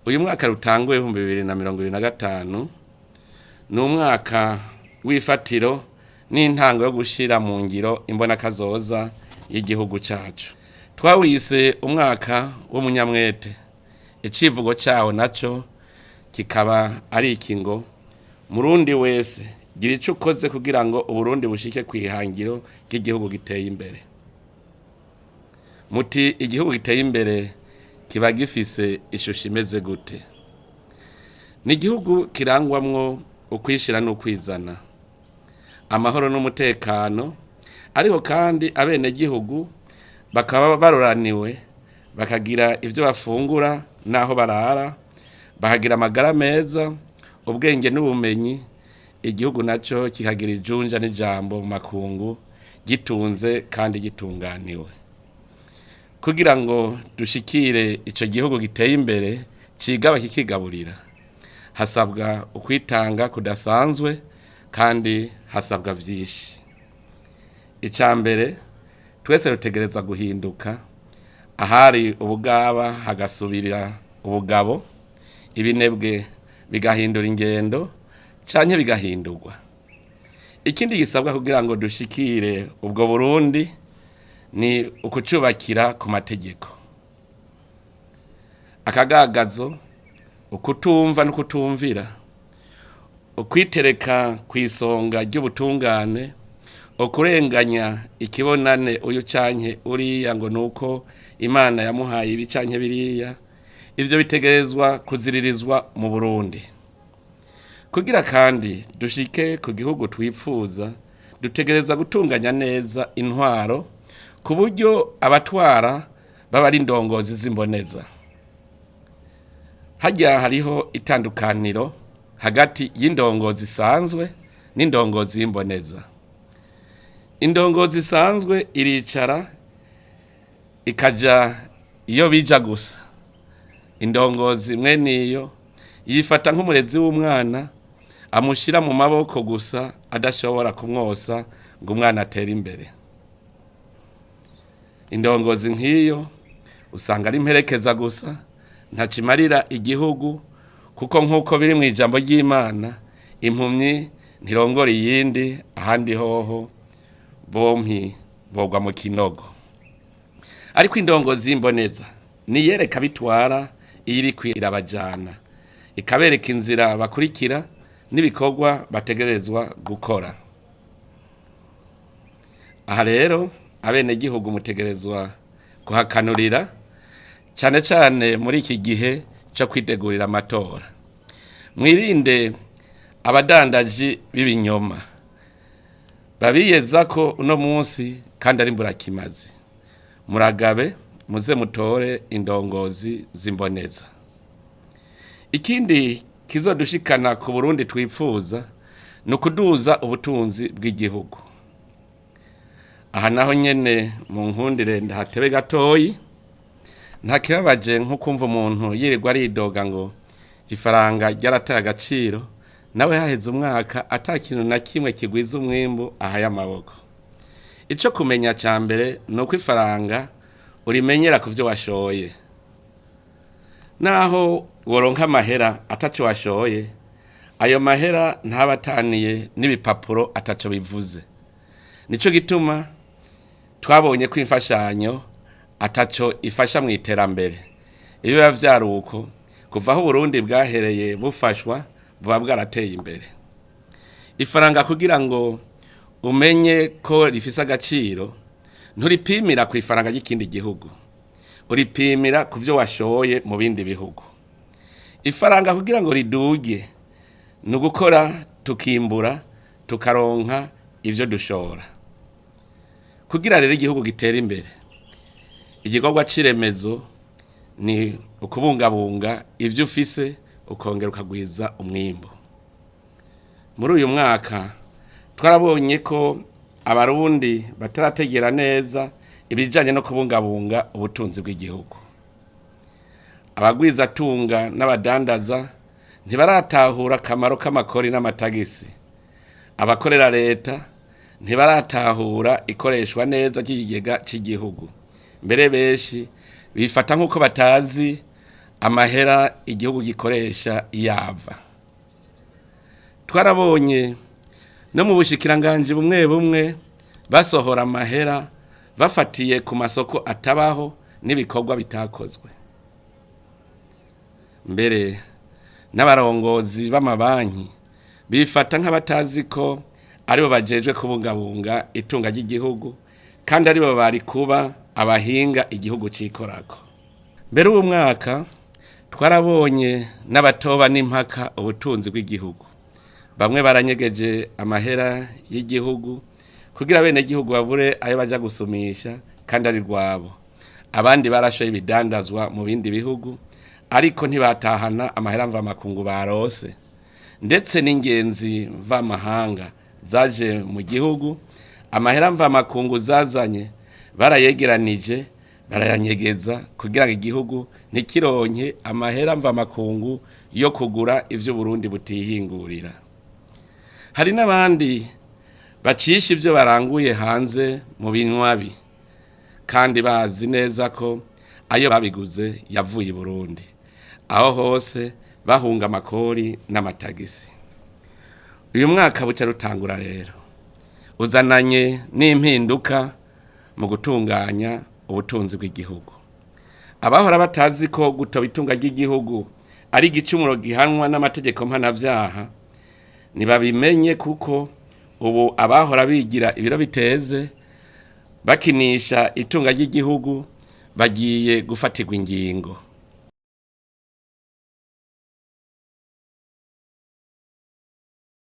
Uyu mwaka rutanguye 2025 ni umwaka w'ifatiro n'intango yo gushyira mu ngiro imbonakazoza y'igihugu cyacu. Twawise umwaka w'umunyamwete, icivugo cyawo nacyo kikaba ari iki ngo: "Murundi wese, gira icyo ukoze kugira ngo Uburundi bushike ku ihangiro ry'igihugu giteye imbere." Muti igihugu giteye imbere kiba gifise ishusho imeze gute? Ni igihugu kirangwamwo ukwishira n'ukwizana, amahoro n'umutekano, ariko kandi abenegihugu bakaba baroraniwe, bakagira ibyo bafungura n'aho barara, bakagira amagara meza, ubwenge n'ubumenyi, igihugu nacyo kikagira ijunja n'ijambo mu makungu, gitunze kandi gitunganiwe. Kugira ngo dushikire icyo gihugu giteye imbere, cigaba kikigaburira, hasabwa ukwitanga kudasanzwe kandi hasabwa vyinshi. Icya mbere, twese rutegerezwa guhinduka: ahari ubugaba hagasubira ubugabo, ibinebwe bigahindura ingendo canke bigahindurwa. Ikindi gisabwa kugira ngo dushikire ubwo Burundi ni ukucubakira ku mategeko. Akagagazo, ukutumva no kutumvira, ukwitereka ku isonga ry'ubutungane, ukurenganya ikibonane uyu canke uriya ngo nuko Imana yamuhaye ibi canke biriya, ivyo bitegerezwa kuziririzwa mu Burundi. Kugira kandi dushike ku gihugu twipfuza, dutegereza gutunganya neza intwaro ku buryo abatwara baba ari indongozi z'imboneza. Harya hariho itandukaniro hagati y'indongozi isanzwe n'indongozi y'imboneza. Indongozi isanzwe iricara ikaja iyo bija gusa. Indongozi mwene iyo yifata nk'umurezi w'umwana, amushyira mu maboko gusa, adashobora kumwosa ngo umwana atere imbere. Indongozi nk'iyo usanga ari imperekeza gusa, ntakimarira igihugu, kuko nk'uko biri mu ijambo ry'Imana, impumyi ntirongora iyindi, ahandi hoho bompi bogwa mu kinogo. Ariko indongozi y'imboneza niyereka bitwara iyo iriko irabajana, ikabereka inzira bakurikira n'ibikorwa bategerezwa gukora. Aha rero abenegihugu mutegerezwa kuhakanurira cyane cyane muri iki gihe cyo kwitegurira amatora. Mwirinde abadandaji b'ibinyoma babiyeza ko uno munsi kandi ari mburakimazi. Muragabe, muze mutore indongozi z'imboneza. Ikindi kizodushikana ku Burundi twipfuza ni ukuduza ubutunzi bw'igihugu. Aha naho nyene mu nkundire ndahatebe gatoyi. Nta kibabaje nko kumva umuntu yirirwa aridoga ngo ifaranga ryarataye agaciro, nawe haheze umwaka ata kintu na kimwe kigwiza umwimbu ahaye amaboko. Ico kumenya ca mbere ni uko ifaranga urimenyera ku vyo washoye. Naho woronka amahera ataco washoye, ayo mahera ntaba ataniye n'ibipapuro ataco bivuze. Nico gituma twabonye ko imfashanyo ataco ifasha mu iterambere. Iyo biba vyari uko, kuva aho Uburundi bwahereye bufashwa, buba bwarateye imbere. Ifaranga kugira ngo umenye ko rifise agaciro, nturipimira ku ifaranga ry'ikindi gihugu, uripimira ku vyo washoye mu bindi bihugu. Ifaranga kugira ngo riduge ni ugukora, tukimbura, tukaronka ivyo dushora. Kugira rero igihugu gitere imbere, igikorwa c'iremezo ni ukubungabunga ivyo ufise, ukongera ukagwiza umwimbu. Muri uyu mwaka twarabonye ko Abarundi batarategera neza ibijanye no kubungabunga ubutunzi bw'igihugu. Abagwizatunga n'abadandaza ntibaratahura akamaro k'amakori n'amatagisi. Abakorera leta ntibaratahura ikoreshwa neza ry'ikigega cy'igihugu. Mbere benshi bifata nk'uko batazi Amahera igihugu gikoresha yava twarabonye no mu bushikiranganji bumwe bumwe basohora amahera bafatiye ku masoko atabaho n'ibikorwa bitakozwe. Mbere n'abarongozi b'amabanki bifata nk'abatazi ko aribo bajejwe kubungabunga itunga ry'igihugu, kandi aribo bari kuba abahinga igihugu cikorako. Mbere uwo mwaka twarabonye n'abatoba n'impaka ubutunzi bw'igihugu. Bamwe baranyegeje amahera y'igihugu kugira bene gihugu babure ayo baja gusumisha kandi ari rwabo. Abandi barashoye ibidandazwa mu bindi bihugu, ariko ntibatahana amahera mvamakungu barose. Ndetse n'ingenzi mvamahanga zaje mu gihugu, amahera mvamakungu zazanye barayegeranije barayanyegeza kugira ngo igihugu ntikironke amahera mvamakungu yo kugura ivyo Burundi butihingurira. Hari n'abandi bacisha ivyo baranguye hanze mu binywabi, kandi bazi neza ko ayo babiguze yavuye i Burundi. Aho hose bahunga amakori n'amatagisi. Uyu mwaka buca rutangura rero uzananye n'impinduka mu gutunganya ubutunzi bw'igihugu. Abahora batazi ko gutoba itunga ry'igihugu ari igicumuro gihanwa n'amategeko mpanavyaha ntibabimenye, kuko ubu abahora bigira ibiro biteze bakinisha itunga ry'igihugu bagiye gufatirwa ingingo.